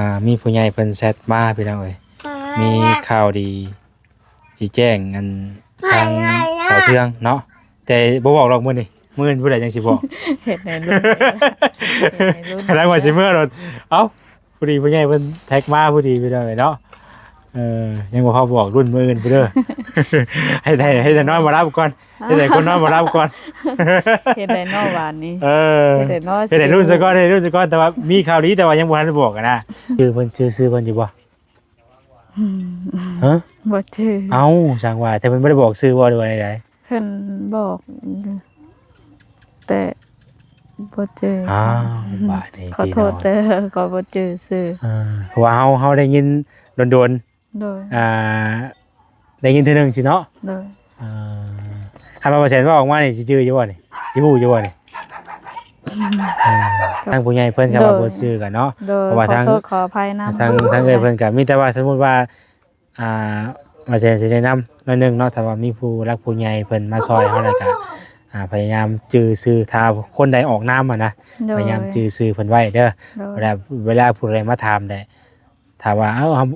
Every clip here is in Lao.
ອ່າ ມີຜູ້ໃຫຍ່ເພິ່ນແຊັດມາພີ່ນ້ອງເອີຍ ມີຂ່າວດີຊິແຈ້ງອັນທາງສາວເທືອງເນາະ ແຕ່ບໍ່ບອກດອກມື້ນີ້ ມື້ອື່ນພຸ້ນແຫຼະຈັ່ງຊິບອກ ເຮັດໃຫ້ລຸ້ນ ເຮັດໃຫ້ລຸ້ນ ກຳລັງວ່າຊິເມືອໂລດ ເອົ້າ ພໍດີຜູ້ໃຫຍ່ເພິ່ນແທັກມາພໍດີພີ່ນ້ອງເອີຍເນາະ ເອີ ຍັງບໍ່ພາບອກລຸ້ນມື້ອື່ນພຸ້ນເດີ ໃຫ້ ໃຫ້ ໃຫ້ນອນບໍ່ຫຼັບກ່ອນ ເຮັດໃຫ້ຄົນນອນບໍ່ຫຼັບກ່ອນ ເຮັດໄດ້ເນາະຫວານນີ້ ເອີ ເຮັດໄດ້ເນາະ ເຮັດໃຫ້ລຸ້ນຊະກ່ອນ ເຮັດໃຫ້ລຸ້ນຊະກ່ອນ ແຕ່ວ່າມີຂ່າວດີ ແຕ່ວ່າຍັງບໍ່ທັນໄດ້ບອກຫັ້ນນະ ຊື່ເພິ່ນ ຊື່ ຊື່ເພິ່ນຢູ່ບໍ່? ຮະ? ບໍ່ຈື່ ເອົ້າ ຊ່າງວ່າ ແຕ່ເພິ່ນບໍ່ໄດ້ບອກຊື່ບໍ່ ຫຼືວ່າໃດໆ? ເພິ່ນບອກ ແຕ່ບໍ່ຈື່ ອ້າວ ບາດນີ້ ຂໍໂທດເດີ ຂ້ອຍບໍ່ຈື່ຊື່ ເອີ ເພາະວ່າເຮົາ ເຮົາໄດ້ຍິນດົນໆ ໂດຍ ອ່າ ໄດ້ຍິນເທື່ອໜຶ່ງຊີ້ເນາະ ໂດຍ ອ່າ ຄັນວ່າບໍ່ແຊນເວົ້າອອກມານີ້ ຊິຈື່ຢູ່ບໍ່ນີ້ ຊິຮູ້ຢູ່ບໍ່ນີ້? ເອີ ທາງຜູ້ໃຫຍ່ເພິ່ນກໍວ່າ ໂດຍ ບໍ່ຊື່ກັນເນາະ ໂດຍ ເພາະວ່າທາງ ຂໍໂທດຂໍອະໄພນຳ ທາງ ທາງເອື້ອຍເພິ່ນກໍມີແຕ່ວ່າ ສົມມຸດວ່າ ອ່າ ວ່າແຊນຊິແນະນຳໜ້ອຍໜຶ່ງເນາະ ຖ້າວ່າມີຜູ້ຫຼັກຜູ້ໃຫຍ່ເພິ່ນມາຊ່ອຍເຮົາ ແລ້ວກໍ ອ່າ ພະຍາຍາມຈື່ຊື່ ຖ້າຄົນໃດອອກນາມຫັ້ນນະ ໂດຍ ພະຍາຍາມຈື່ຊື່ເພິ່ນໄວ້ເດີ ໂດຍ ເວລາ ເວລາຜູ້ໃດມາຖາມແຫຼະ ຖ້າວ່າ ເອົ້າ ເຮົາ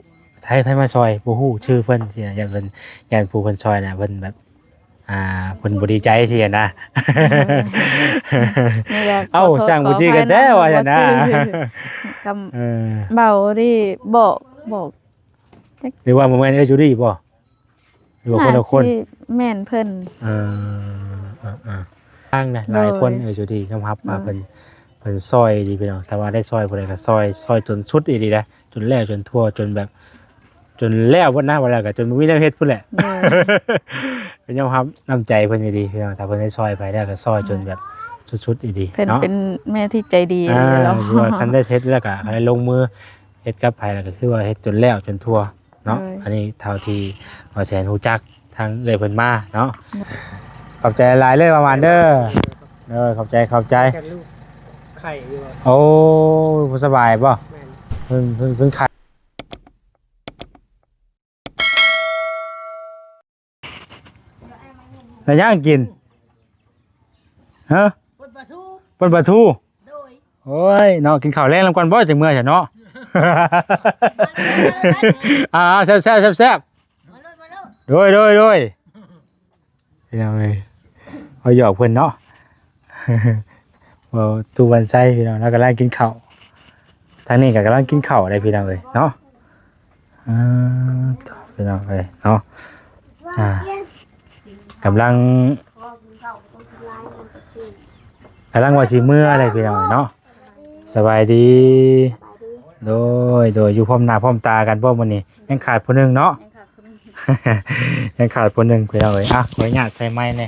ໃຜ ໃຜມາຊ່ອຍ ບໍ່ຮູ້ຊື່ເພິ່ນຊີ້ນະ ຢ້ານເພິ່ນ ຢ້ານຜູ້ເພິ່ນຊ່ອຍນະ ເພິ່ນແບບ ອ່າ ເພິ່ນບໍ່ດີໃຈຊີ້ນະ ເອີ ນີ້ແຫຼະ ເອົ້າ ຂໍໂທດ ຊ່າງບໍ່ຈື່ກັນແທ້ ຂໍອະໄພນຳ ວ່າຊັ້ນນະ ບໍ່ຈື່ ກໍ ເອີ ເວົ້າດີ ບອກ ບອກ ຫຼືວ່າບໍ່ແມ່ນເອື້ອຍຈູດີ້ບໍ່? ຫຼືວ່າຄົນລະຄົນ? ໜ້າຊິແມ່ນເພິ່ນ ເອີ ເອີ ເອີ ທາງນະ ໂດຍ ຫຼາຍຄົນ ເອື້ອຍຈູດີ້ຍອມຮັບວ່າ ໂດຍ ເພິ່ນ ເພິ່ນຊ່ອຍດີພີ່ນ້ອງ ຖ້າວ່າໄດ້ຊ່ອຍຜູ້ໃດກໍຊ່ອຍ ຊ່ອຍຈົນສຸດອີ່ຫຼີນະ ຈົນແລ້ວຈົນທົ່ວ ຈົນແບບ ຈົນແລ້ວພຸ້ນນະ ວ່າແລ້ວກໍຈົນບໍ່ມີແນວເຮັດພຸ້ນແຫຼະ ໂດຍ ກໍຍອມຮັບນ້ຳໃຈເພິ່ນອີ່ຫຼີພີ່ນ້ອງ ຖ້າເພິ່ນໄດ້ຊ່ອຍໃຜແລ້ວກໍຊ່ອຍຈົນແບບ ໂດຍ ສຸດໆອີ່ຫຼີ ເພິ່ນເນາະ ເປັນແມ່ທີ່ໃຈດີ ອ່າ ເນາະ ຄືວ່າຄັນໄດ້ເຮັດແລ້ວກໍໃຫ້ລົງມືເຮັດກັບໃຜ ແລ້ວກໍຄືວ່າເຮັດຈົນແລ້ວຈົນທົ່ວ ເນາະ ໂດຍ ອັນນີ້ເທົ່າທີ່ບໍ່ແຊນຮູ້ຈັກທາງເອື້ອຍເພິ່ນມາເນາະ ໂດຍ ຂອບໃຈຫຼາຍໆເລີຍປະມານເດີ ໂດຍ ຂອບໃຈ ຂອບໃຈ ແຕ່ລູກໄຂ້ຢູ່ ໂອ້ ບໍ່ສະບາຍບໍ່? ແມ່ນ ເພິ່ນ ເພິ່ນ ເພິ່ນໄຂ້ ແລ້ວຫຍັງກິນ? ຮະ? ປົ່ນປາທູ ປົ່ນປາທູ ໂດຍ ໂອ້ຍເນາະ ກິນເຂົ້າແລງນຳກັນບໍ່ ຈັ່ງເມືອຊະເນາະ ອ່າ ແຊບໆ ແຊບໆ ມາໂລດ ມາໂລດ ໂດຍ ໂດຍ ໂດຍ ພີ່ນ້ອງເອີຍ ເອົາຫຍອກເພິ່ນເນາະ ເວົ້າຕູ້ວັນໄຊ ພີ່ນ້ອງ ລາວກຳລັງກິນເຂົ້າ ທາງນີ້ກໍກຳລັງກິນເຂົ້າເດ້ ພີ່ນ້ອງເອີຍເນາະ ອ່າ ໂທ້ ພີ່ນ້ອງເອີຍເນາະ ອ່າ ກຳລັງ ກຳລັງວ່າຊິເມືອເດ້ພີ່ນ້ອງເນາະ ສະບາຍດີ ໂດຍ ໂດຍ ຢູ່ພ້ອມໜ້າພ້ອມຕາກັນບໍ່ມື້ນີ້ ຍັງຂາດຜູ້ໜຶ່ງເນາະ ຍັງຂາດຜູ້ໜຶ່ງພີ່ນ້ອງເອີຍ ອ່ະ ຂໍອະນຸຍາດໃສ່ໄມແດ່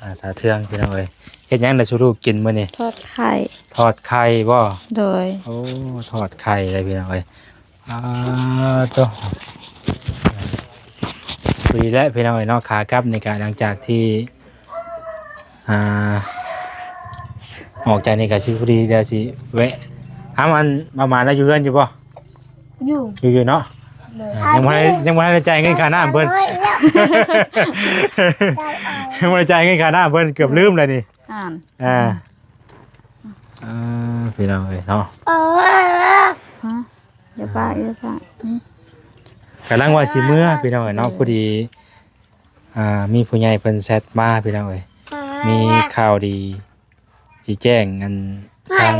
ອ່າ ສາວເທືອງພີ່ນ້ອງເອີຍ ເຮັດຫຍັງລະສູ່ລູກກິນມື້ນີ້ ທອດໄຂ່ ທອດໄຂ່ບໍ່ ໂດຍ ໂອ້ ທອດໄຂ່ເລີຍພີ່ນ້ອງເອີຍ ອ່າ ໂຕ ພໍດີແຫຼະພີ່ນ້ອງເອີຍເນາະ ຂາກັບນີ້ກະຫຼັງຈາກທີ່ ອ່າ ອອກຈາກນີ້ກະຊິພໍດີ ດຽວຊິແວະ ຖາມອັນປະມານລະຢູ່ເຮືອນຢູ່ບໍ່? ຢູ່ ຢູ່ ຢູ່ເນາະ ໂດຍ ອ່າ ຍັງບໍ່ໄດ້ ຍັງບໍ່ໄດ້ຈ່າຍເງິນຄ່ານ້ຳເພິ່ນ ຍັງບໍ່ໄດ້ຈ່າຍເງິນຄ່ານ້ຳເພິ່ນ ເກືອບລືມແລ້ວນີ້ ອ່າ ອ່າ ອ່າ ພີ່ນ້ອງເອີຍເນາະ ຮະ? ຢ່າປະ ຢ່າປະ ອືມ ກຳລັງວ່າຊິເມືອ ພີ່ນ້ອງເອີຍເນາະ ພໍດີ ອ່າ ມີຜູ້ໃຫຍ່ເພິ່ນແຊັດມາ ພີ່ນ້ອງເອີຍ ມີຂ່າວດີຊິແຈ້ງອັນທາງ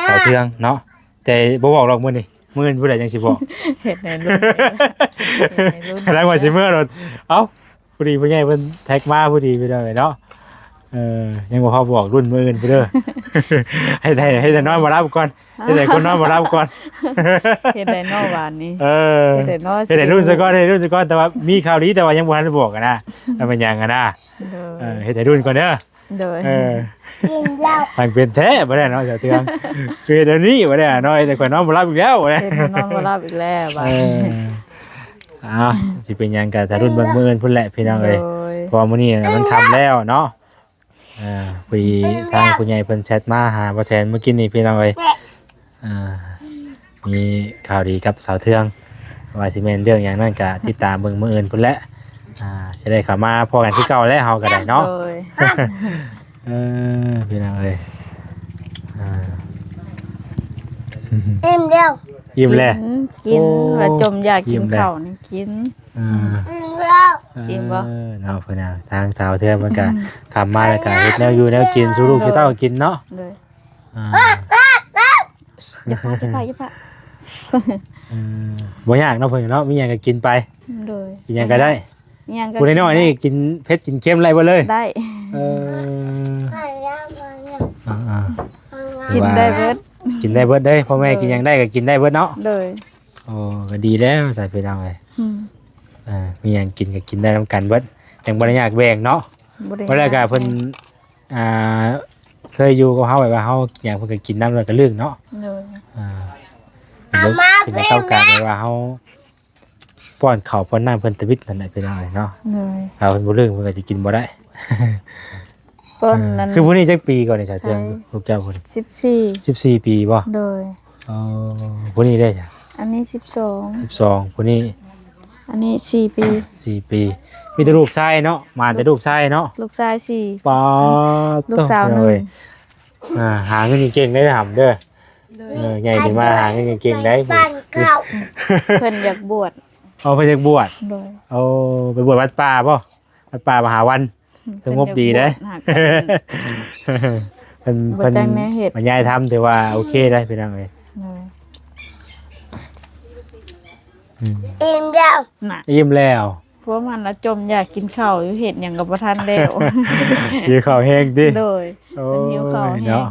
ສາວເທືອງເນາະ ແຕ່ບໍ່ບອກດອກມື້ນີ້ ມື້ອື່ນພຸ້ນແຫຼະຈັ່ງຊິບອກ ເຮັດໃຫ້ລຸ້ນ ເຮັດໃຫ້ລຸ້ນ ກຳລັງວ່າຊິເມືອໂລດ ເອົ້າ ພໍດີຜູ້ໃຫຍ່ເພິ່ນແທັກມາພໍດີ ພີ່ນ້ອງເອີຍເນາະ ເອີ ຍັງບໍ່ພາບອກລຸ້ນມື້ອື່ນພຸ້ນເດີ ໃຫ້ ໃຫ້ ໃຫ້ນອນບໍ່ຫຼັບກ່ອນ ເຮັດໃຫ້ຄົນນອນບໍ່ຫຼັບກ່ອນ ເຮັດໄດ້ເນາະຫວານນີ້ ເອີ ເຮັດໄດ້ເນາະ ເຮັດໃຫ້ລຸ້ນຊະກ່ອນ ເຮັດໃຫ້ລຸ້ນຊະກ່ອນ ແຕ່ວ່າມີຂ່າວດີ ແຕ່ວ່າຍັງບໍ່ທັນໄດ້ບອກຫັ້ນນະ ວ່າແມ່ນຫຍັງຫັ້ນນະ ໂດຍ ເອີ ເຮັດໃຫ້ລຸ້ນກ່ອນເດີ ໂດຍ ເອີ ຊ່າງເປັນແທ້ບໍ່ໄດ້ເນາະ ສາວເທືອງ ຄືເຮັດແນວນີ້ບໍ່ໄດ້ເນາະ ເຮັດໃຫ້ຂ້ອຍນອນບໍ່ຫຼັບອີກແລ້ວ ເຮັດໃຫ້ນອນບໍ່ຫຼັບອີກແລ້ວບາດ ເອີ ເອົ້າ ຊິເປັນຫຍັງກໍຖ້າລຸ້ນເບິ່ງມື້ອື່ນພຸ້ນແຫຼະ ພີ່ນ້ອງເອີຍ ໂດຍ ເພາະວ່າມື້ນີ້ມັນຄ່ຳແລ້ວເນາະ ອ່າ ພໍດີທາງຜູ້ໃຫຍ່ເພິ່ນແຊັດມາຫາບໍ່ແຊນມື້ກີ້ນີ້ ພີ່ນ້ອງເອີຍ ອ່າ ມີຂ່າວດີກັບສາວເທືອງ ວ່າຊິແມ່ນເລື່ອງຫຍັງນັ້ນກະຕິດຕາມເບິ່ງມື້ອື່ນພຸ້ນແຫຼະ ອ່າ ຊິໄດ້ເຂົ້າມາພໍ້ກັນຄືເກົ່າແຫຼະ ເຮົາກໍໄດ້ເນາະ ໂດຍ ເອີ ພີ່ນ້ອງເອີຍ ອ່າ ອີ່ມແລ້ວ ອີ່ມແລ້ວ ກິນ ກິນ ໂອ້ ວ່າຈົ່ມຢາກກິນ ອີ່ມແລ້ວ ເຂົ້ານີ້ກິນ ອ່າ ອີ່ມແລ້ວ ເອີ ອີ່ມບໍ່? ເນາະ ເພິ່ນນະ ທາງສາວເທື່ອເພິ່ນກະ ອືມ ຄ່ຳມາແລ້ວກະເຮັດແນວຢູ່ແນວກິນສູ່ລູກສູ່ເຕົ້າກິນເນາະ ໂດຍ ອ່າ ຢ່າພາ ຢ່າພາ ຢ່າພາ ເອີ ບໍ່ຍາກເນາະເພິ່ນເນາະ ມີຫຍັງກະກິນໄປ ໂດຍ ກິນຫຍັງກະໄດ້ ຫຍັງກະ ຜູ້ນ້ອຍໆນີ້ກິນເຜັດກິນເຄັມໄດ້ເບິດເລີຍ ໄດ້ ເອີ ອ່າໆ ກິນໄດ້ເບິດ ກິນໄດ້ເບິດເດ້ ພໍ່ແມ່ກິນຫຍັງໄດ້ກະກິນໄດ້ເບິດເນາະ ໂດຍ ໂອ້ ກະດີແລ້ວຊັ້ນພີ່ນ້ອງເອີຍ ອືມ ເອີ ມີຫຍັງກິນກະກິນໄດ້ນຳກັນເບິດ ຈັ່ງບໍ່ໄດ້ຍາກແບ່ງເນາະ ບໍ່ໄດ້ ບໍ່ໄດ້ກະເພິ່ນ ຍາກແບ່ງ ອ່າ ເຄີຍຢູ່ກັບເຮົາ ແບບວ່າເຮົາກິນຫຍັງເພິ່ນກະກິນນຳ ແລ້ວກະລຶ້ງເນາະ ໂດຍ ອ່າ ເພິ່ນເຂົ້າກັນ ແບບວ່າເຮົາ ປ້ອນເຂົ້າປ້ອນນ້ຳເພິ່ນຕະບິດຫັ້ນແຫຼະພີ່ນ້ອງເອີຍເນາະ ໂດຍ ຖ້າເພິ່ນບໍ່ລຶ້ງເພິ່ນກະຊິກິນບໍ່ໄດ້ ຕອນນັ້ນ ເອີ ຄືຜູ້ນີ້ຈັກປີກ່ອນນີ້ ສາວເທື່ອ ໃຊ່ ລູກເຈົ້າຜູ້ນີ້ ສິບສີ່ ສິບສີ່ປີບໍ່? ໂດຍ ອໍ ຜູ້ນີ້ເດ້ ອັນນີ້ສິບສອງ ສິບສອງ ຜູ້ນີ້ ອັນນີ້ສີ່ປີ ສີ່ປີ ມີແຕ່ລູກຊາຍເນາະ ມາແຕ່ລູກຊາຍເນາະ ລູກຊາຍສີ່ ປາດ ລູກສາວໜຶ່ງ ໂອ້ຍ ອ່າ ຫາເງິນເກັ່ງໆໄດ້ຫຳເດີ ໂດຍ ເອີ ໃຫຍ່ຂຶ້ນມາຫາເງິນເກັ່ງໆໄດ້ ເພິ່ນຢາກບວດ ອໍ ເພິ່ນຢາກບວດ ໂດຍ ໂອ້ ໄປບວດວັດປ່າບໍ່? ວັດປ່າມະຫາວັນ ອືມ ສະຫງົບດີເດ້ ເພິ່ນຢາກບວດ ເພິ່ນ ເພິ່ນ ເພິ່ນ ເພິ່ນຢາກເຮັດ ບັນຍາຍທຳຖືວ່າໂອເຄໄດ໋ພີ່ນ້ອງເອີຍ ໂດຍ ອືມ ອີ່ມແລ້ວ ນະ ອີ່ມແລ້ວ ພວກມັນລະຈົ່ມຢາກກິນເຂົ້າຢູ່ ເຮັດຫຍັງກະບໍ່ທັນແລ້ວ ຫິວເຂົ້າແຮງຕິ ໂດຍ ໂອ້ຍ ເພິ່ນຫິວເຂົ້າແຮງ ເນາະ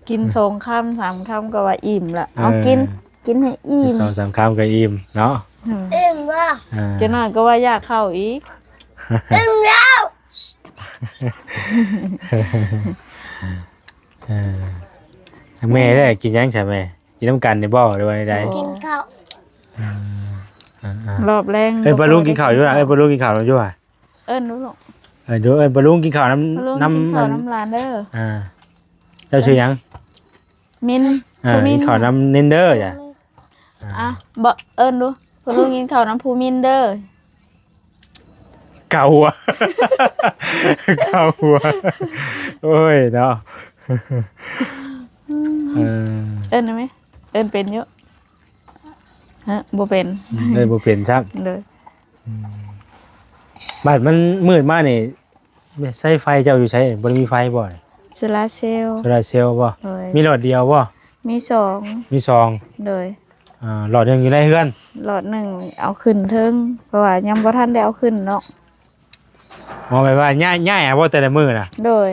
ກິນສອງຄຳສາມຄຳກະວ່າອີ່ມລະ ເອີ ເອົາກິນ ກິນໃຫ້ອີ່ມ ສອງສາມຄຳກະອີ່ມເນາະ ເອີ ອີ່ມບໍ່? ອ່າ ຈັກໜ້ອຍກະວ່າຢາກເຂົ້າອີກ ອີ່ມແລ້ວ ເອີ ແມ່ເດ້ ກິນຫຍັງຊະແມ່? ກິນນຳກັນນີ້ບໍ່ ຫຼືວ່າໃດ? ກິນເຂົ້າ ເອີ ອ່າໆ ລອບແລງ ເອີ້ນປ້າລຸງກິນເຂົ້າຢູ່ລະ ເອີ້ນປ້າລຸງກິນເຂົ້ານຳຢູ່ຫະ ເອີ້ນດູລູກ ເອີ້ນດູ ເອີ້ນປ້າລຸງກິນເຂົ້ານຳ ປ້າລຸງ ນຳ ກິນເຂົ້ານຳຫຼານເດີ ອ່າ ເຈົ້າຊື່ຫຍັງ? ມິນ ເອີ ຜູ້ມິນ ກິນເຂົ້ານຳນິນເດີ ຈ້າ ອ່າ ອ່ະ ບໍ່ ເອີ້ນດູ ພໍ່ລຸງກິນເຂົ້ານຳຜູ້ມິນເດີ ເກົາຫົວ ເກົາຫົວ ໂອ້ຍເນາະ ເອີ ເອີ້ນໄດ້ໄໝ? ເອີ້ນເປັນຢູ່ ຮະ ບໍ່ເປັນ ເອີ້ນບໍ່ເປັນຊ້ຳ ໂດຍ ອືມ ບາດມັນມືດມານີ້ ໃຊ້ໄຟເຈົ້າຢູ່ໃສ? ບໍ່ໄດ້ມີໄຟບໍ່? ໂຊລາເຊວ ໂຊລາເຊວບໍ່? ໂດຍ ມີຫຼອດດຽວບໍ່? ມີສອງ ມີສອງ ໂດຍ ອ່າ ຫຼອດໜຶ່ງຢູ່ໃນເຮືອນ ຫຼອດໜຶ່ງເອົາຂຶ້ນເທິງ ເພາະວ່າຍັງບໍ່ທັນໄດ້ເອົາຂຶ້ນເນາະ ໝາຍວ່າຍ້າຍ ຍ້າຍເອົາບໍ່ແຕ່ລະມື້ນະ? ໂດຍ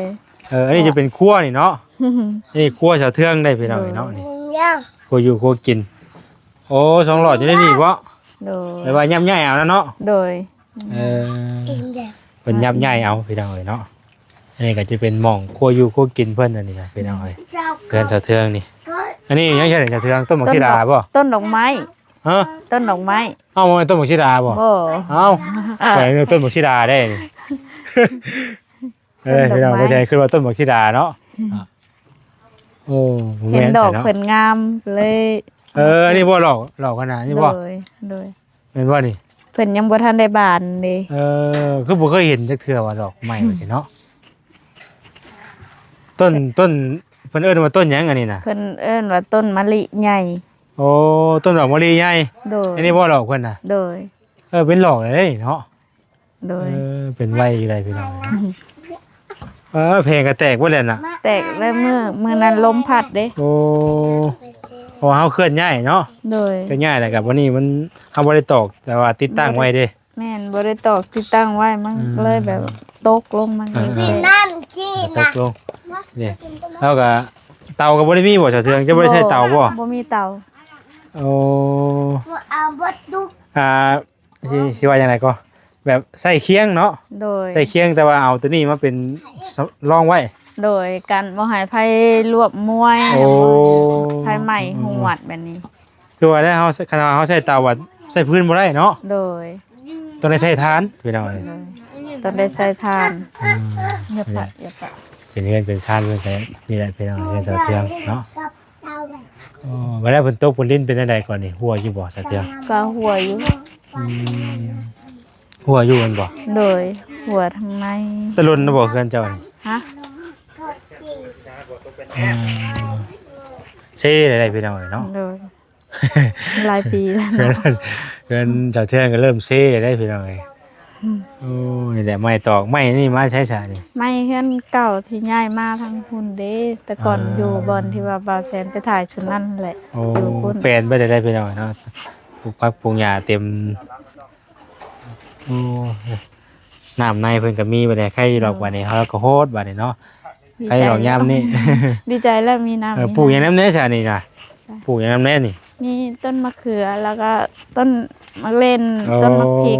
ເອີ ອັນນີ້ຈະເປັນຄົວນີ້ເນາະ ອັນນີ້ຄົວສາວເທືອງໄດ໋ພີ່ນ້ອງເອີຍເນາະ ນີ້ ຄົວຢູ່ຄົວກິນ ໂອ້ ສອງຫຼອດຢູ່ໃນນີ້ບໍ? ໂດຍ ແບບວ່າຫຍັບຍ້າຍເອົານະເນາະ ໂດຍ ເອີ ເພິ່ນຫຍັບຍ້າຍເອົາພີ່ນ້ອງເອີຍເນາະ ອັນນີ້ກະຈະເປັນໝ່ອງຄົວຢູ່ຄົວກິນເພິ່ນ ອັນນີ້ນະພີ່ນ້ອງເອີຍ ເຮືອນສາວເທືອງນີ້ ອັນນີ້ຫຍັງຊະນີ້ສາວເທືອງ ຕົ້ນໝາກສີດາບໍ? ຕົ້ນດອກໄມ້ ຮະ? ຕົ້ນດອກໄມ້ ເອົ້າ ບໍ່ແມ່ນຕົ້ນໝາກສີດາບໍ? ບໍ່ ເອົ້າ ຂ້ອຍນຶກວ່າຕົ້ນໝາກສີດາເດ້ນີ້ ເອີ ພີ່ນ້ອງ ບໍ່ໃຊ່ ຄິດວ່າຕົ້ນໝາກສີດາເນາະ ອືມ ໂອ້ ເຫັນດອກເພິ່ນງາມ ເລີຍ ເອີ ອັນນີ້ບໍ່ ດອກ ດອກຫັ້ນນະ ນີ້ບໍ່? ໂດຍ ໂດຍ ແມ່ນບໍ່ນີ້? ເພິ່ນຍັງບໍ່ທັນໄດ້ບານເດ້ ເອີ ຄືບໍ່ເຄີຍເຫັນຈັກເທື່ອວ່າດອກໄມ້ວ່າຊີ້ເນາະ ຕົ້ນ ຕົ້ນ ເພິ່ນເອີ້ນວ່າຕົ້ນຫຍັງອັນນີ້ນະ? ເພິ່ນເອີ້ນວ່າຕົ້ນມະລິໃຫຍ່ ໂອ້ ຕົ້ນດອກມະລິໃຫຍ່ ໂດຍ ອັນນີ້ບໍ່ດອກເພິ່ນນະ? ໂດຍ ເອີ ເປັນດອກເລີຍເນາະ ໂດຍ ເອີ ເປັນໄວຢູ່ໃດພີ່ນ້ອງ ເອີ ແຜງກະແຕກເບິດແລ້ວນະ ແຕກແລ້ວ ມື້ ມື້ນັ້ນລົມພັດເດ້ ໂອ້ ເພາະວ່າເຮົາເຄື່ອນຍ້າຍເນາະ ໂດຍ ເຄື່ອນຍ້າຍແລ້ວກະບັດນີ້ມັນ ເຮົາບໍ່ໄດ້ຕອກ ແຕ່ວ່າຕິດຕັ້ງໄວ້ເດ້ ແມ່ນ ບໍ່ໄດ້ຕອກ ຕິດຕັ້ງໄວ້ ມັນ ອືມ ເລີຍແບບຕົກລົງ ມັນເລີຍ ເອີ ແຕກ ຕກລົງ ນີ້ ແລ້ວກະເຕົາກະບໍ່ໄດ້ມີບໍ່ ສາວເທືອງ ເຈົ້າບໍ່ໄດ້ໃຊ້ເຕົາບໍ່? ບໍ່ ບໍ່ມີເຕົາ ໂອ້ ອ່າ ຊິ ຊິວ່າຈັ່ງໃດກໍ ແບບໃຊ້ຄຽງເນາະ ໂດຍ ໃຊ້ຄຽງ ແຕ່ວ່າເອົາໂຕນີ້ມາເປັນ ສ- ລອງໄວ້ ໂດຍ ກັນບໍ່ໃຫ້ໄຟລວກໝ້ວຍ ໂອ້ ໄຟໄໝ້ຫວດແບບນີ້ ຄືວ່າແລ້ວເຮົາ ຄັນວ່າເຮົາໃຊ້ເຕົາ ວ່າໃຊ້ຟືນບໍ່ໄດ້ເນາະ ໂດຍ ຕ້ອງໄດ້ໃຊ້ຖ່ານພີ່ນ້ອງເອີຍ ໂດຍ ຕ້ອງໄດ້ໃຊ້ຖ່ານ ອືມ ຢ່າປະ ຢ່າປະ ເປັນເຮືອນເປັນຊານເພິ່ນກະນີ້ແຫຼະພີ່ນ້ອງ ເຮືອນສາວເທືອງເນາະ ໂອ້ ເວລາຝົນຕົກຝົນລິນເປັນຈັ່ງໃດກ່ອນນີ້ ຮົ່ວຢູ່ບໍ່ສາວເທືອງ? ກະຮົ່ວຢູ່ ອືມ ຮົ່ວຢູ່ແມ່ນບໍ່? ໂດຍ ຮົ່ວທາງໃນ ແຕ່ດົນແລ້ວບໍ່ເຮືອນເຈົ້ານີ້? ຮະ? ອືມ ເຊໄດ້ພີ່ນ້ອງເອີຍເນາະ ໂດຍ ຫຼາຍປີແລ້ວ ເຮືອນ ເນາະ ເຮືອນສາວເທືອນກໍເລີ່ມເຊແລ້ວເດ້ພີ່ນ້ອງເອີຍ. ອືມ ໂອ້ ນີ້ແຫຼະ ໄມ້ຕອກ ໄມ້ນີ້ມາໃສຊະນີ້? ໄມ້ເຮືອນເກົ່າທີ່ຍ້າຍມາທາງພຸ້ນເດ້ ແຕ່ກ່ອນ ອ່າ ຢູ່ບ່ອນທີ່ວ່າບ່າວແສນໄປຖ່າຍຊຸດນັ້ນແຫຼະ. ໂອ້ ຢູ່ພຸ້ນ ແປນໄປໄດ້ພີ່ນ້ອງເນາະ ປູກຜັກປູກຫຍ້າເຕັມ. ໂອ້ ນ້ຳໃນເພິ່ນກໍມີບັດນີ້ ໄຄຢູ່ດອກ. ເອີ ບັດນີ້ເຮົາກໍໂຮດບັດນີ້ເນາະ ດີໃຈ ໄຄດອກຍາມນີ້ ດີໃຈແລ້ວມີນ້ຳ ເອີ ມີ ປູກຫຍັງນຳແດ່ຊະນີ້ນະ? ໃຊ່ ປູກຫຍັງນຳແດ່ນີ້? ມີຕົ້ນມະເຂືອ ແລ້ວກໍຕົ້ນໝາກເລັ່ນ ໂອ້ ຕົ້ນໝາກພິກ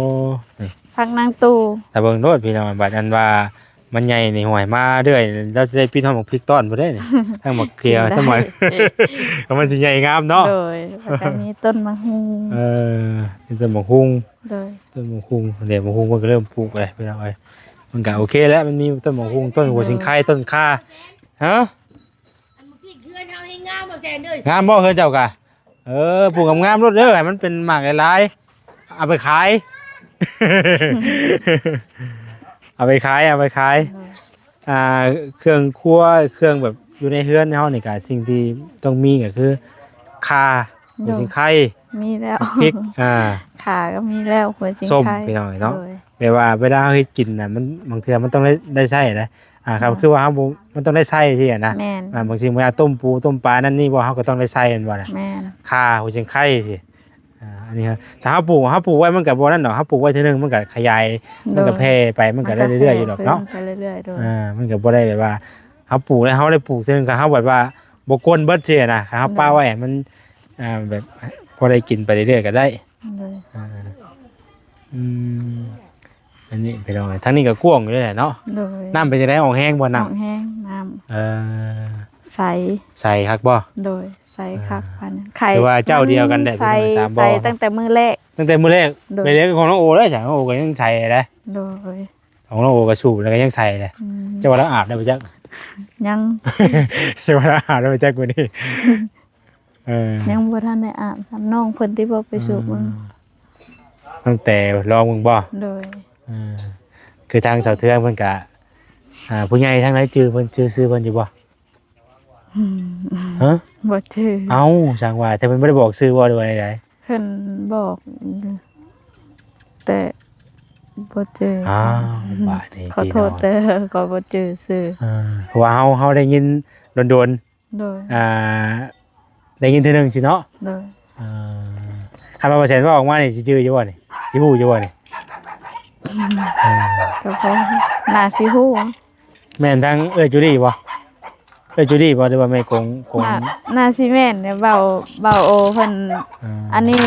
ນີ້ ຜັກນາງຕູ່. ຖ້າເບິ່ງໂລດພີ່ນ້ອງ ບັດອັນວ່າມັນໃຫຍ່ນີ້ ຫ້ວຍ ມາເລື້ອຍ ລາວຊິໄດ້ປິດຮອດໝາກພິກຕ້ອນພຸ້ນເດ້ນີ້ ທັງໝາກເຂືອ ກິນໄດ້ ທັງໝາກ ກໍມັນຊິໃຫຍ່ງາມເນາະ. ໂດຍ ແລ້ວກໍມີຕົ້ນໝາກຫຸ່ງ ເອີ ມີຕົ້ນໝາກຫຸ່ງ ໂດຍ ຕົ້ນໝາກຫຸ່ງ ແດດໝາກຫຸ່ງເພິ່ນກໍເລີ່ມປູກແລ້ວພີ່ນ້ອງເອີຍ. ມັນກໍໂອເຄແລ້ວ ມັນມີຕົ້ນໝາກຫຸ່ງ ຕົ້ນຫົວສິງໄຄ ໂດຍ ຕົ້ນຂ່າ ຮະ? ອັນໝາກພິກເຮືອນເຮົາແຮງງາມບໍ່ແຊນເດີ? ງາມບໍ່ເຮືອນເຈົ້າກະ? ເອີ ປູກງາມໆໂລດເດີ ໃຫ້ມັນເປັນໝາກຫຼາຍໆ ເອົາໄປຂາຍ ເອົາໄປຂາຍ ເອົາໄປຂາຍ. ໂດຍ ອ່າ ເຄື່ອງຄົວ ເຄື່ອງແບບຢູ່ໃນເຮືອນເຮົານີ້ກະ ສິ່ງທີ່ຕ້ອງມີກໍຄືຂ່າ ໂດຍ ຫົວສິງໄຄ ມີແລ້ວ ໝາກພິກ ອ່າ ຂ່າກໍມີແລ້ວ ຫົວສິງໄຄ ສົ້ມ ພີ່ນ້ອງເອີຍເນາະ. ໂດຍ ແບບວ່າເວລາເຮົາເຮັດກິນນະ ມັນ ບາງເທື່ອມັນຕ້ອງໄດ້ ໄດ້ໃຊ້ນະ. ອ່າ ໂດຍ ຄືວ່າເຮົາບໍ່ ມັນຕ້ອງໄດ້ໃຊ້ຊີ້ນະ. ແມ່ນ ອ່າ ບາງສິ່ງບາງຢ່າງ ຕົ້ມປູ ຕົ້ມປາ ນັ້ນນີ້ ບໍ່ ເຮົາກໍຕ້ອງໄດ້ໃຊ້ແມ່ນບໍ່ນະ? ແມ່ນ ຂ່າ ຫົວສິງໄຄຊີ້. ອ່າ ອັນນີ້ ຖ້າເຮົາປູກ ເຮົາປູກໄວ້ມັນກໍບໍ່ນັ້ນດອກ ເຮົາປູກໄວ້ເທື່ອໜຶ່ງມັນກໍຂະຫຍາຍ ໂດຍ ມັນກໍແຜ່ໄປ ມັນກໍໄດ້ເລື້ອຍໆຢູ່ດອກເນາະ ມັນກໍແຜ່ໄປເລື້ອຍໆ. ໂດຍ ອ່າ ມັນກໍບໍ່ໄດ້ແບບວ່າ ເຮົາປູກແລ້ວ ເຮົາໄດ້ປູກເທື່ອໜຶ່ງ ກໍເຮົາແບບວ່າບໍ່ກົ້ນເບິດຊີ້ນະ ຖ້າເຮົາ ໂດຍ ປະໄວ້ໃຫ້ມັນ ອ່າ ແບບພໍໄດ້ກິນໄປເລື້ອຍໆກໍໄດ້. ໂດຍ ອ່າ ອືມ ອັນນີ້ພີ່ນ້ອງ ທາງນີ້ກໍກວ້າງຢູ່ແຫຼະເນາະ. ໂດຍ ນ້ຳເປັນຈັ່ງໃດ ອອກແຮງບໍ່ນ້ຳ? ອອກແຮງນ້ຳ ເອີ ໃສ ໃສຄັກບໍ່? ໂດຍ ໃສຄັກ ອ່າ ປານນັ້ນ ໄຄ ຄືວ່າເຈົ້າດຽວກັນແຫຼະ ໃສ ພີ່ນ້ອງ ສາມບໍ່ ໃສຕັ້ງແຕ່ມື້ແລກ ຕັ້ງແຕ່ມື້ແລກ. ໂດຍ ໄປເລີຍຂອງນ້ອງໂອເລີຍ ຂອງນ້ອງໂອກໍຍັງໃສເດ້. ໂດຍ ຂອງນ້ອງໂອກໍສູບແລ້ວກໍຍັງໃສເດ້. ອືມ ເຈົ້າວ່າລາວອາບໄດ້ບໍ່ຈັກ? ຍັງ ເຈົ້າວ່າລາວອາບໄດ້ບໍ່ຈັກມື້ນີ້? ເອີ ຍັງບໍ່ທັນໄດ້ອາບ ນ້ອງເພິ່ນທີ່ບໍ່ໄປສູບເບິ່ງ ຕັ້ງແຕ່ລອງເບິ່ງບໍ່? ໂດຍ ເອີ ຄືທາງສາວເທືອນເພິ່ນກະ ອ່າ ຜູ້ໃຫຍ່ທາງໃດຈື່ເພິ່ນ ຈື່ຊື່ເພິ່ນຢູ່ບໍ່? ອືມ ຮະ? ບໍ່ຈື່. ເອົ້າ ຊ່າງວ່າ ແຕ່ເພິ່ນບໍ່ໄດ້ບອກຊື່ບໍ່ ຫຼືວ່າໃດ? ເພິ່ນບອກ ແຕ່ບໍ່ຈື່ຊື່. ອ້າວ ບາດນີ້ ຂໍໂທດເດີ ຂ້ອຍບໍ່ຈື່ຊື່. ເອີ ເພາະວ່າເຮົາ ເຮົາໄດ້ຍິນດົນໆ ໂດຍ ອ່າ ໄດ້ຍິນເທື່ອໜຶ່ງຊີ້ເນາະ. ໂດຍ ເອີ ຄັນວ່າບໍ່ແຊນເວົ້າອອກມານີ້ ຊິຈື່ຢູ່ບໍ່ນີ້? ຊິຮູ້ຢູ່ບໍ່ນີ້? ເອີ ກໍພໍໜ້າຊິຮູ້. ແມ່ນທາງເອື້ອຍຈູດີບໍ່? ເອື້ອຍຈູດີບໍ່ ຫຼືວ່າແມ່ກົງ? ກົງ ໜ້າ ໜ້າຊິແມ່ນແຫຼະ ເວົ້າ ເວົ້າໂອເພິ່ນ. ເອີ ອັນນີ້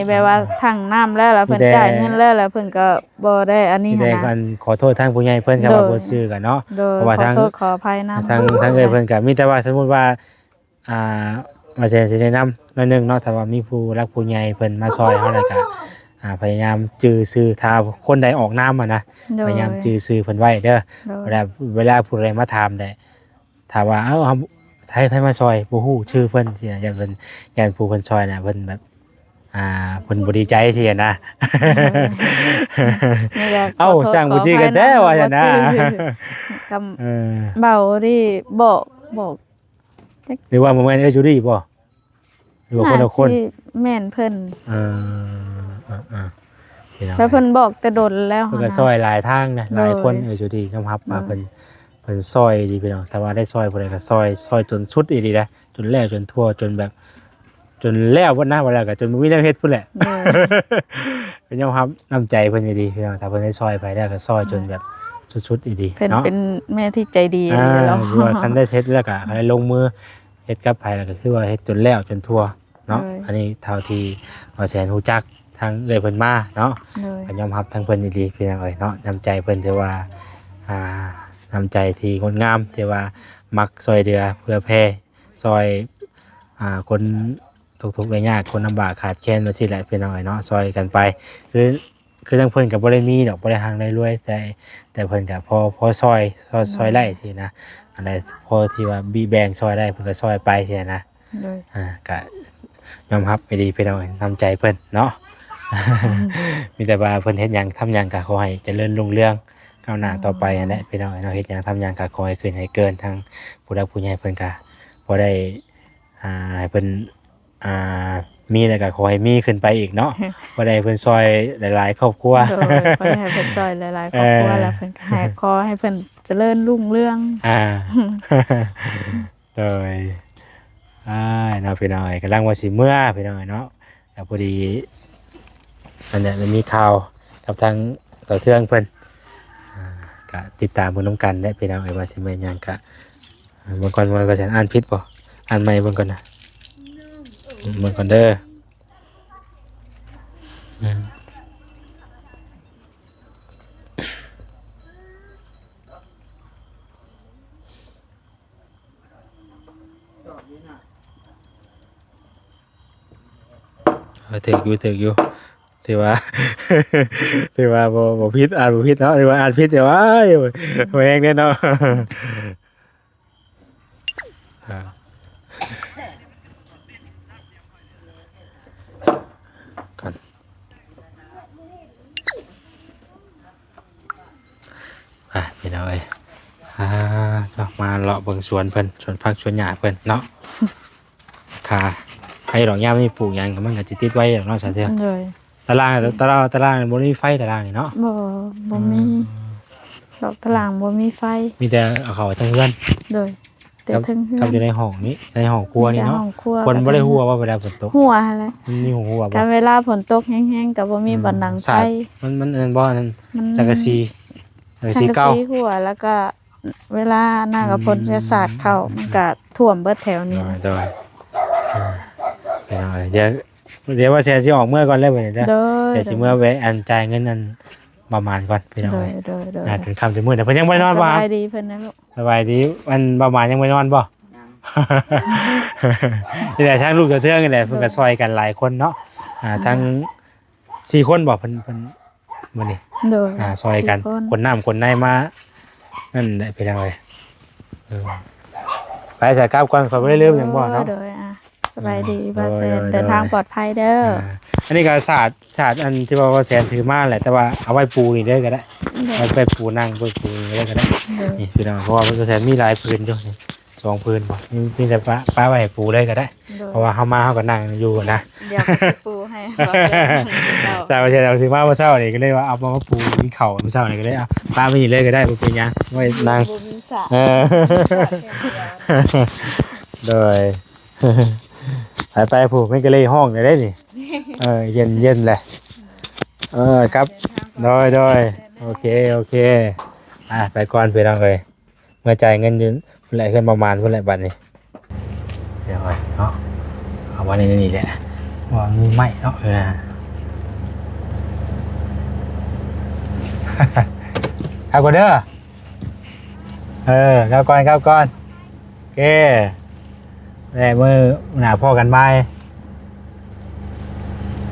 ແບບວ່າຖັງນ້ຳແລ້ວ ແລ້ວເພິ່ນ ມີແຕ່ ຈ່າຍເງິນແລ້ວ ແລ້ວເພິ່ນກໍບໍ່ໄດ້ອັນນີ້ ມີແຕ່ ຫັ້ນນະ ອັນ ຂໍໂທດທາງຜູ້ໃຫຍ່ເພິ່ນ ຄັນວ່າ ໂດຍ ບໍ່ຊື່ກັນເນາະ. ໂດຍ ເພາະວ່າທາງ ຂໍໂທດຂໍອະໄພນຳ ທາງ ທາງເອື້ອຍເພິ່ນກໍມີແຕ່ວ່າ ສົມມຸດວ່າ ອ່າ ວ່າແຊນຊິແນະນຳໜ້ອຍໜຶ່ງເນາະ ຖ້າວ່າມີຜູ້ຫຼັກຜູ້ໃຫຍ່ເພິ່ນມາຊ່ອຍເຮົາ ແລ້ວກະ ອ່າ ພະຍາຍາມຈື່ຊື່ ຖ້າຄົນໃດອອກນາມຫັ້ນນະ. ໂດຍ ພະຍາຍາມຈື່ຊື່ເພິ່ນໄວ້ເດີ. ໂດຍ ເວລາ ເວລາຜູ້ໃດມາຖາມແຫຼະ ຖ້າວ່າ ເອົ້າ ເຮົາ ໃຜ ໃຜມາຊ່ອຍ ບໍ່ຮູ້ຊື່ເພິ່ນຊີ້ນະ ຢ້ານເພິ່ນ ຢ້ານຜູ້ເພິ່ນຊ່ອຍນະ ເພິ່ນແບບ ອ່າ ເພິ່ນບໍ່ດີໃຈຊີ້ນະ. ໂດຍ ນີ້ແຫຼະ ເອົ້າ ຂໍໂທດ ຊ່າງບໍ່ຈື່ກັນແທ້ ຂໍອະໄພນຳ ວ່າຊັ້ນນະ ບໍ່ຈື່ ກໍ ເອີ ເວົ້າດີ ບອກ ບອກ ຫຼືວ່າບໍ່ແມ່ນເອື້ອຍຈູດີບໍ່? ຫຼືວ່າຄົນລະຄົນ? ໜ້າຊິແມ່ນເພິ່ນ. ເອີ ເອີ ເອີ ພີ່ນ້ອງ ແລ້ວເພິ່ນບອກແຕ່ດົນແລ້ວ ເພິ່ນກໍ ຫັ້ນນະ ຊ່ອຍຫຼາຍທາງນະ ໂດຍ ຫຼາຍຄົນ. ເອື້ອຍຈູດີຍອມຮັບວ່າ ໂດຍ ເພິ່ນ ເພິ່ນຊ່ອຍອີ່ຫຼີພີ່ນ້ອງ ຖ້າວ່າໄດ້ຊ່ອຍຜູ້ໃດກໍຊ່ອຍ ຊ່ອຍຈົນສຸດອີ່ຫຼີນະ ຈົນແລ້ວຈົນທົ່ວ ຈົນແບບ ຈົນແລ້ວພຸ້ນນະ ວ່າແລ້ວກໍຈົນບໍ່ມີແນວເຮັດພຸ້ນແຫຼະ. ໂດຍ ກໍຍອມຮັບນ້ຳໃຈເພິ່ນອີ່ຫຼີພີ່ນ້ອງ ຖ້າເພິ່ນໄດ້ຊ່ອຍໃຜແລ້ວກໍຊ່ອຍຈົນແບບ ໂດຍ ສຸດໆອີ່ຫຼີ ເພິ່ນເນາະ ເປັນແມ່ທີ່ໃຈດີ ອ່າ ອີ່ຫຼີເນາະ ຄືວ່າຄັນໄດ້ເຮັດແລ້ວກໍ ຄັນໄດ້ລົງມືເຮັດກັບໃຜແລ້ວກໍຄືວ່າເຮັດຈົນແລ້ວຈົນທົ່ວເນາະ. ໂດຍ ອັນນີ້ເທົ່າທີ່ບ່າວແສນຮູ້ຈັກທາງເອື້ອຍເພິ່ນມາເນາະ. ໂດຍ ກໍຍອມຮັບທາງເພິ່ນອີ່ຫຼີພີ່ນ້ອງເອີຍເນາະ ນ້ຳໃຈເພິ່ນຖືວ່າ ອ່າ ນ້ຳໃຈທີ່ງົດງາມ ທີ່ວ່າມັກຊ່ອຍເຫຼືອເຜື່ອແຜ່ ຊ່ອຍ ອ່າ ຄົນທຸກໆໄດ້ຍາກ ຄົນລຳບາກຂາດແຄນ ແບບຊີ້ແຫຼະພີ່ນ້ອງເອີຍເນາະ ຊ່ອຍກັນໄປ. ຄື ຄືທາງເພິ່ນກໍບໍ່ໄດ້ມີດອກ ບໍ່ໄດ້ຮັ່ງໄດ້ລວຍ ແຕ່ ແຕ່ເພິ່ນກໍພໍ ພໍຊ່ອຍ ຊ່ອຍ ໂດຍ ຊ່ອຍໄດ້ຊີ້ນະ ອັນໃດພໍທີ່ວ່າບີແບ່ງຊ່ອຍໄດ້ ເພິ່ນກໍຊ່ອຍໄປຊີ້ນະ. ໂດຍ ອ່າ ກໍຍອມຮັບໄປດີພີ່ນ້ອງເອີຍ ນ້ຳໃຈເພິ່ນເນາະ. ອືມ ມີແຕ່ວ່າເພິ່ນເຮັດຫຍັງທຳຫຍັງກໍຂໍໃຫ້ຈະເລີນຮຸ່ງເຮືອງ ກ້າວໜ້າ ໂດຍ ຕໍ່ໄປຫັ້ນແຫຼະພີ່ນ້ອງເອີຍເນາະ. ເຮັດຫຍັງທຳຫຍັງກໍຂໍໃຫ້ຂຶ້ນໃຫ້ເກີນ ທາງຜູ້ຫຼັກຜູ້ໃຫຍ່ເພິ່ນກໍບໍ່ໄດ້ ອ່າ ໃຫ້ເພິ່ນ ອ່າ ມີແລ້ວກໍຂໍໃຫ້ມີຂຶ້ນໄປອີກເນາະ ບໍ່ໄດ້ເພິ່ນຊ່ອຍຫຼາຍໆຄອບຄົວ ໂດຍ ບໍ່ໄດ້ໃຫ້ເພິ່ນຊ່ອຍຫຼາຍໆຄອບຄົວ ເອີ ແລ້ວເພິ່ນກໍໃຫ້ ຂໍໃຫ້ເພິ່ນຈະເລີນຮຸ່ງເຮືອງ ອ່າ ໂດຍ ອ້າຍເນາະ ພີ່ນ້ອງເອີຍ ກຳລັງວ່າຊິເມືອ ພີ່ນ້ອງເອີຍເນາະ ກໍພໍດີ ອັນເນີ້ຍ ໄດ້ມີຂ່າວກັບທາງສາວເທືອງເພິ່ນ ອ່າ ກະຕິດຕາມເບິ່ງນຳກັນແຫຼະ ພີ່ນ້ອງເອີຍ ວ່າຊິແມ່ນຫຍັງ ກະ ອ່າ ເບິ່ງກ່ອນວ່າ ວ່າຊິອ່ານຜິດບໍ່ ອ່ານໃໝ່ເບິ່ງກ່ອນນະ ເບິ່ງກ່ອນເດີ ອືມ. ເອີ ຖືກຢູ່ ຖືກຢູ່ ຖືວ່າ ຖືວ່າບໍ່ ບໍ່ຜິດ ອ່ານບໍ່ຜິດເນາະ ຖືວ່າອ່ານຜິດ ແຕ່ວ່າ ໂອ້ຍ ບໍ່ແຮງເດ້ເນາະ ອ່າ ກ່ອນ. ໄປພີ່ນ້ອງເອີຍ ອ່າ ເນາະ ມາເລາະເບິ່ງສວນເພິ່ນ ສວນຜັກສວນຫຍ້າເພິ່ນເນາະ ຄ່າ ໃຜດອກຍາມນີ້ປູກຫຍັງກໍມັນກໍຊິຕິດໄວດອກເນາະ ສາວເທືອງ ໂດຍ ຕາລາງ ຕາລາງ ຕາລາງບໍ່ມີໄຟ ຕາລາງນີ້ເນາະ ບໍ່ ບໍ່ມີ ອືມ ດອກຕາລາງບໍ່ມີໄຟ ມີແຕ່ເອົາເຂົ້າໄວ້ທາງເຮືອນ ໂດຍ ແຕ່ເທິງເຮືອນ ກັບຢູ່ໃນຫ້ອງນີ້ ໃນຫ້ອງຄົວນີ້ເນາະ ມີແຕ່ຫ້ອງຄົວ ຄົນບໍ່ໄດ້ຮົ່ວບໍ່ເວລາຝົນຕົກ ຮົ່ວຫັ້ນແຫຼະ ມັນມີຫ້ອງຮົ່ວບໍ່ ກໍເວລາຝົນຕົກແຮງໆກໍບໍ່ມີ ອືມ ບ່ອນດັງໄຟ ມັນ ມັນອັນນັ້ນບໍ່ ອັນນັ້ນ ມັນ ສັງກະສີ ສັງກະສີ ສັງກະສີເກົ່າ ຮົ່ວ ແລ້ວກໍເວລານັ້ນກໍ ອືມ ຝົນຈະສາດເຂົ້າ ມັນກໍຖ້ວມເບິດແຖວນີ້ ໂດຍ ໂດຍ ອ່າ ພີ່ນ້ອງເອີຍ ດຽວ ດຽວວ່າແຊນຊິອອກເມືອກ່ອນເລີຍບັດນີ້ເດີ ໂດຍ ດຽວຊິເມືອແວະອັນຈ່າຍເງິນອັນປະມານກ່ອນພີ່ນ້ອງເອີຍ ໂດຍ ໂດຍ ໂດຍ ອ່າ ຈົນຄ່ຳຈົນມືດ ເພິ່ນຍັງບໍ່ໄດ້ນອນບໍ່ ສະບາຍດີເພິ່ນນະລູກ ສະບາຍດີ ອັນປະມານຍັງບໍ່ນອນບໍ່ ຍັງ ນີ້ແຫຼະ ທາງລູກເຈົ້າເທື່ອນີ້ແຫຼະ ໂດຍ ເພິ່ນກໍຊ່ອຍກັນຫຼາຍຄົນເນາະ ອ່າ ອ່າ ທັງສີ່ຄົນບໍ່ ເພິ່ນ ເພິ່ນ ມື້ນີ້ ໂດຍ ອ່າ ຊ່ອຍກັນ ສີ່ຄົນ ຂົນນ້ຳຂົນໃນມາ ນັ້ນແຫຼະພີ່ນ້ອງເອີຍ ເອີ ໄປສາກັບກ່ອນ ຂ້ອຍບໍ່ໄດ້ລືມຫຍັງບໍ່ເນາະ ໂດຍ ອ່າ ສະບາຍດີ ອ່າ ບ່າວແຊນ ໂດຍ ເດີນທາງ ໂດຍ ປອດໄພເດີ ອ່າ ອັນນີ້ກໍສາດ ສາດອັນທີ່ວ່າບ່າວແຊນຖືມາແຫຼະ ແຕ່ວ່າເອົາໄວ້ປູນີ້ເລີຍກໍໄດ້ ໂດຍ ໄວ້ ໄວ້ປູນັ່ງ ໄວ້ປູນີ້ເລີຍກໍໄດ້ ໂດຍ ນີ້ພີ່ນ້ອງ ເພາະວ່າບ່າວແຊນມີຫຼາຍຜືນຢູ່ ນີ້ສອງຜືນບໍ່ ມີ ມີແຕ່ປະ ປະໄວ້ໃຫ້ປູເລີຍກໍໄດ້ ໂດຍ ເພາະວ່າເຮົາມາເຮົາກໍນັ່ງຢູ່ນະ ດຽວກໍຊິປູໃຫ້ ບ່າວແຊນ ເຈົ້າ ໃຊ່ ບ່າວແຊນເອົາຖືມາມື້ເຊົ້ານີ້ ກໍເລີຍວ່າເອົາມາ ມາປູກິນເຂົ້າມື້ເຊົ້ານີ້ ກໍເລີຍເອົາປະໄວ້ນີ້ເລີຍກໍໄດ້ ບໍ່ເປັນຫຍັງ ໄວ້ນັ່ງ ບໍ່ມີສະ ເອີ ໂດຍ ໄປໆ ຜູ້ແມ່ນກໍເລີຍຮ້ອງໄດ້ນີ້ ເອີ ເຢັນ ເຢັນແຫຼະ ເອີ ກັບ ໂດຍ ໂດຍ ໂອເຄ ໂອເຄ ອ່າ ໄປກ່ອນພີ່ນ້ອງເອີຍ ເມືອຈ່າຍເງິນຢູ່ພຸ້ນແຫຼະ ເຮືອນປະມານພຸ້ນແຫຼະບັດນີ້ ດຽວເນາະ ເອົາໄວ້ໃນນີ້ແຫຼະ ວ່າມີໄມ້ເນາະ ເອີ ເອົາກ່ອນເດີ ເອີ ເອົາກ່ອນ ເອົາກ່ອນ ໂອເຄ ແລ້ວມື້ໜ້າພໍ້ກັນໃໝ່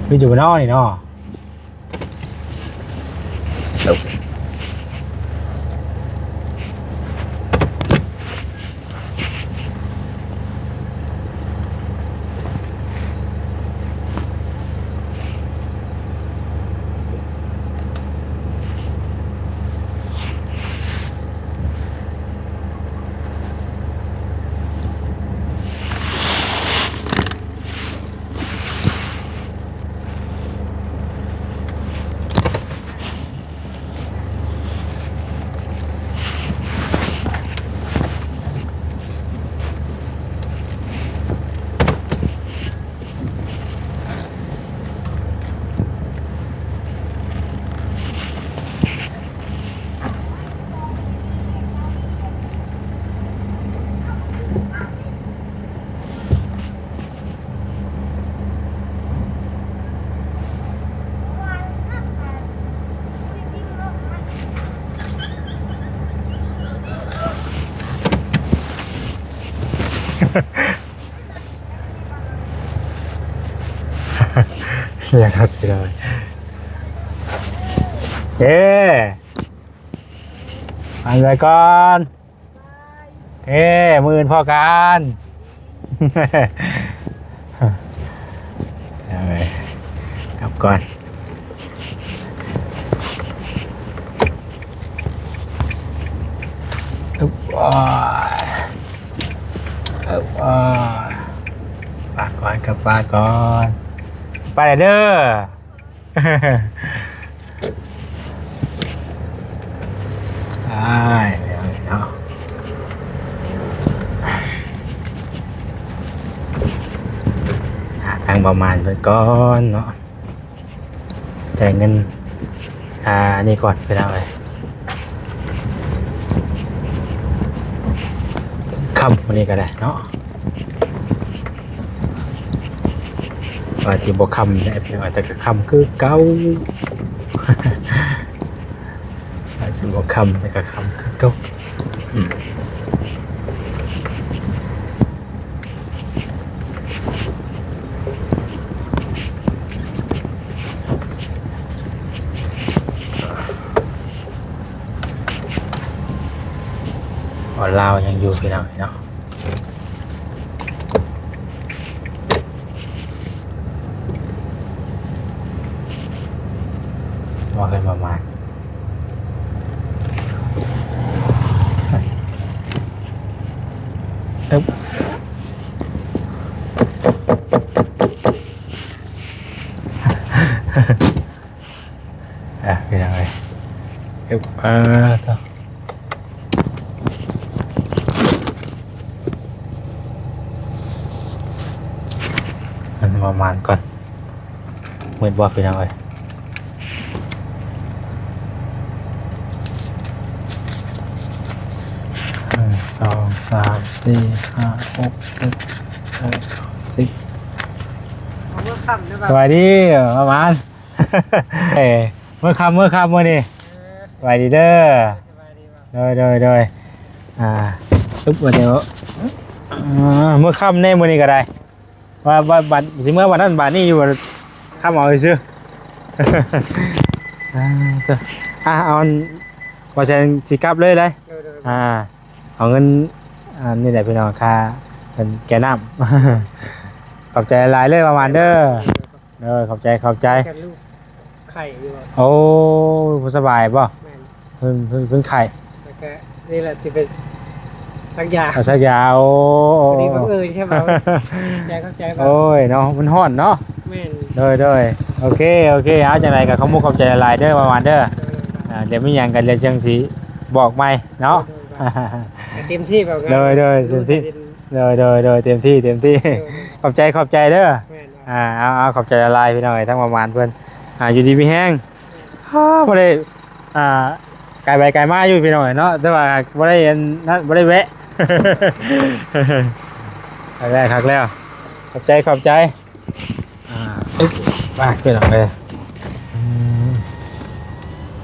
ມີຢູ່ບໍ່ນໍນີ້ເນາະ. ເອີ ອັນໃດກ່ອນ ເອີ ມື້ອື່ນພໍ້ກັນ ເອີ ກັບກ່ອນ ອຶບ ອາ ອຶບ ອາ ປາກ່ອນ ກັບປາກ່ອນ. ປແລ້ວເດີ. ອ້າຍ ເນາະ ຫາທາງປະມານເພິ່ນກ່ອນເນາະ. ຈ່າຍເງິນ ອ່າ ອັນນີ້ກ່ອນ ພີ່ນ້ອງເອີຍ. ຄ່ຳມື້ນີ້ກໍໄດ້ເນາະ ວ່າຊິບໍ່ຄ່ຳແດ່ພີ່ນ້ອງ ແຕ່ກໍຄ່ຳຄືເກົ່າ. ວ່າຊິບໍ່ຄ່ຳ ແຕ່ກໍຄ່ຳຄືເກົ່າ. ບ່ອນລາວຍັງຢູ່ພີ່ນ້ອງເນາະ. ວ່າເພິ່ນປະມານ ເອີບ ອ່ະ ພີ່ນ້ອງເອີຍ ເອີບ ອ່າ ໂທ້ ມັນປະມານກ່ອນ. ມືດບໍ່ ພີ່ນ້ອງເອີຍ? ໜຶ່ງ ສອງ ສາມ ສີ່ ຫ້າ ຫົກ ເຈັດ ແປດ ເກົ້າ ສິບ. ເອົາເມືອຄ່ຳເດີ ສະບາຍດີ ປະມານ ເອີ ເມືອຄ່ຳ ເມືອຄ່ຳມື້ນີ້. ເອີ ສະບາຍດີເດີ. ສະບາຍດີ. ໂດຍ ໂດຍ ໂດຍ ອ່າ ປຶບ ວ່າແຕ່ວ່າ ອ່າ ເມືອຄ່ຳແດ່ມື້ນີ້ກໍໄດ້. ວ່າ ວ່າບັດຊິເມືອບັດນັ້ນບັດນີ້ຢູ່ ຄຳເອົາຊື່ໆ. ອ່າ ເຈົ້າ ອ່າ ເອົາ ບໍ່ແຊນຊິກັບເລີຍໄດ໋. ໂດຍໆ ອ່າ ເອົາເງິນ ອັນນີ້ແຫຼະພີ່ນ້ອງ ຄ່າເປັນແກ່ນ້ຳ. ຂອບໃຈຫຼາຍໆເລີຍປະມານເດີ. ໂດຍ ຂອບໃຈ ຂອບໃຈ. ກັນລູກໄຂ້ຢູ່. ໂອ້ ບໍ່ສະບາຍບໍ່? ແມ່ນ. ເພິ່ນ ເພິ່ນ ເພິ່ນໄຂ້ ແລ້ວກະນີ້ແຫຼະຊິໄປສັກຢາ. ເອົາສັກຢາ. ໂອ້ ພໍດີບັງເອີນໃຊ່ບໍ່? ຂອບໃຈ ຂອບໃຈ. ໂອ້ຍເນາະ ມັນຮ້ອນເນາະ. ແມ່ນ. ໂດຍ ໂດຍ ໂອເຄ ໂອເຄ. ເອົາ ຈັ່ງໃດກໍຂອບມຸກຂອບໃຈຫຼາຍໆເດີ ປະມານເດີ. ໂດຍ ໂດຍ ອ່າ ດຽວມີຫຍັງກໍດຽວຈັ່ງຊິບອກໃໝ່ເນາະ. ໂດຍ ໂດຍ ກໍເຕັມທີ່ແບບ. ໂດຍ ໂດຍ ເຕັມທີ່. ໂດຍ ໂດຍ ໂດຍ ເຕັມທີ່ ເຕັມທີ່. ໂດຍ ໂດຍ ຂອບໃຈ ຂອບໃຈເດີ. ແມ່ນ. ອ່າ ເອົາ ເອົາ ຂອບໃຈຫຼາຍໆ ພີ່ນ້ອງເອີຍ ທັງປະມານເພິ່ນ ອ່າ ຢູ່ດີມີແຮງ. ແມ່ນ. ໂອ້ ບໍ່ໄດ້ ອ່າ ໄກໄປໄກມາຢູ່ພີ່ນ້ອງເອີຍເນາະ ແຕ່ວ່າບໍ່ໄດ້ອັນນັ້ນ ບໍ່ໄດ້ແວະ. ຄັກແລ້ວ ຄັກແລ້ວ ຂອບໃຈ ຂອບໃຈ. ອ່າ ອຶບ ໄປພີ່ນ້ອງເອີຍ. ອືມ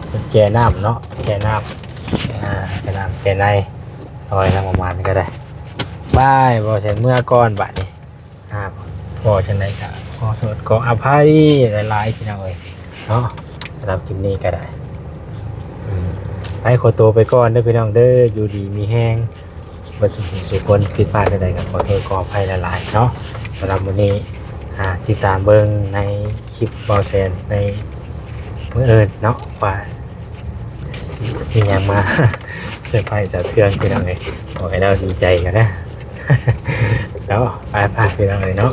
ເປັນແກ່ນ້ຳເນາະ ແກ່ນ້ຳ ອ່າ ແກ່ນ້ຳແກ່ໃນ ຊອຍທາງປະມານນີ້ກໍໄດ້. ບາຍ ບໍ່ແຊນເມືອກ່ອນບາດນີ້. ອ່າ ພໍຈັ່ງໃດກໍຂໍໂທດຂໍອະໄພຫຼາຍໆ ພີ່ນ້ອງເອີຍເນາະ. ສຳລັບຄລິບນີ້ກໍໄດ້ ອືມ ໄປ ຂໍຕົວໄປກ່ອນເດີພີ່ນ້ອງເດີ. ຢູ່ດີມີແຮງເບິດສູ່ຜູ້ສູ່ຄົນ. ຜິດພາດແນວໃດກໍຂໍໂທດຂໍອະໄພຫຼາຍໆເນາະ. ສຳລັບມື້ນີ້ ອ່າ ຕິດຕາມເບິ່ງໃນຄລິບບ່າວແຊນໃນມື້ອື່ນເນາະ ວ່າ ມີຫຍັງມາເຊີໄພສາວເທືອງ ພີ່ນ້ອງເອີຍ. ຂໍໃຫ້ລາວດີໃຈກ່ອນນະເນາະ. ໄປໆ ພີ່ນ້ອງເອີຍເນາະ.